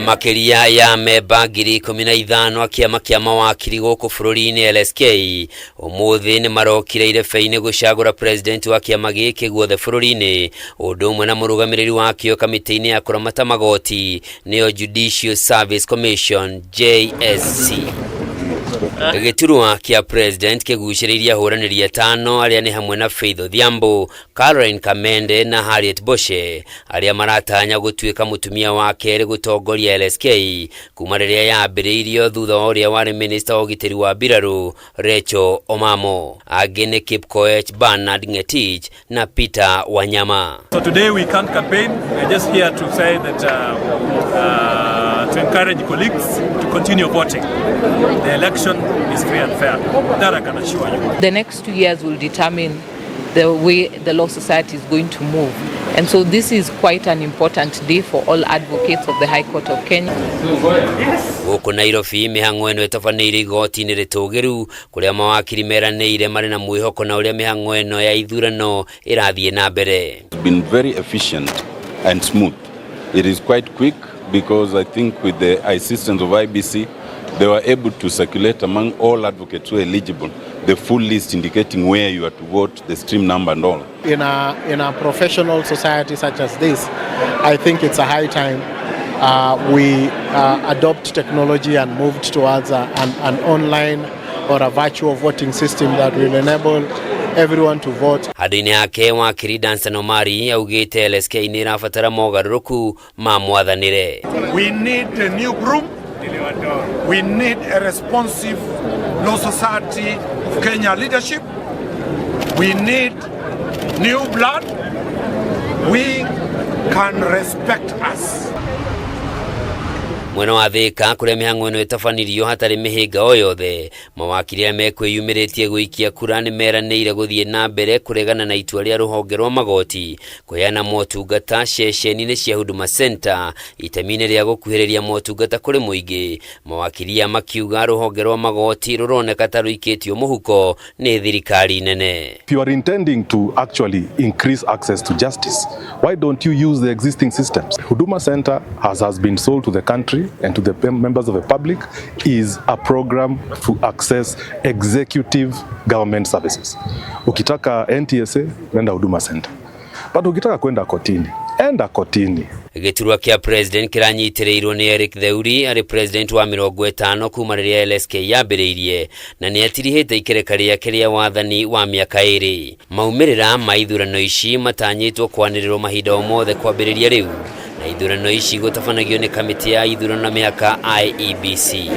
Makĩria ya memba 15,000 a kĩama kĩa mawakiri gũkũ bũrũri-inĩ LSK ũmũthĩ nĩ marokire irebe-inĩ gũcagũra president wa kĩama gĩkĩ guothe bũrũri-inĩ, ũndũ ũmwe na mũrũgamĩrĩri wakĩo kamĩtĩ-inĩ ya kũramata magoti, nĩyo Judicial Service Commission, JSC. Gĩturwa kĩa president kĩgucĩrĩirie ahũranĩri atano arĩa nĩ hamwe na Faith Odhiambo, Caroline Kamende na Harriet Boshe, arĩa maratanya gũtuĩka mũtumia wa kerĩ gũtongoria LSK kuma rĩrĩa yambĩrĩirio thutha wa ũrĩa warĩ minista wa ũgitĩri wa mbirarũ Rachel Omamo. Angĩ nĩ Kipkoech Bernard Ngetich na Peter Wanyama. So today we can't campaign. We're just here to say that to encourage colleagues to continue voting. The election is free and fair. That I can assure you. The next 2 years will determine the way the Law Society is going to move. And so this is quite an important day for all advocates of the High Court of Kenya. Gũkũ Nairobi, mĩhang'o ĩno ĩtabanĩire igoti-inĩ rĩtũgĩru kũrĩa mawakiri meranĩire marĩ na mwĩhoko na ũrĩa mĩhang'o ĩno ya ithurano ĩrathiĩ na mbere. It's been very efficient and smooth. It is quite quick because I think with the assistance of IEBC, they were able to circulate among all advocates who are eligible the full list indicating where you are to vote, the stream number and all. In a professional society such as this, I think it's a high time we adopt technology and move towards an online or a virtual voting system that will enable everyone to vote. Handũ-inĩ hake, wakiri Danstan Omari augĩte LSK nĩ ĩrabatara mogarũrũku ma mwathanĩre. We need a new broom. We need a responsive Law Society of Kenya leadership. We need new blood. We can respect us. Mwena wa Thika, kũrĩa mĩhang'o ĩno ĩtabanirio hatarĩ mĩhĩnga o yothe, mawakiri arĩa mekwĩyumĩrĩtie gũikia kura nĩ meranĩire gũthiĩ na mbere kũregana na itua rĩa rũhonge rwa magoti kũheana motungata ceceni-inĩ cia Huduma Center itemi-inĩ rĩa gũkuhĩrĩria motungata kũrĩ mũingĩ. Mawakiri aya makiuga rũhonge rwa magoti rũroneka ta rũikĩtio mũhuko nĩ thirikari nene. If you are intending to actually increase access to justice, why don't you use the existing systems? Huduma Center has been sold to the country and to the members of the public is a program to access executive government services. Ukitaka NTSA, nenda Huduma Center. But ukitaka kwenda kotini, enda kotini. Gĩturwa kĩa president kĩranyitĩrĩirwo nĩ Eric Theuri, arĩ president wa 50 kuma rĩrĩa LSK yambĩrĩirie, na nĩ atirihĩte ikereka rĩake rĩa wathani wa mĩaka 2. Maumĩrĩra ma ithurano ici matanyĩtwo kwanĩrĩrwo mahinda o mothe kwambĩrĩria rĩu, na ithurano ici gũtabanagio nĩ kamĩtĩ ya ithurano na mĩhaka, IEBC.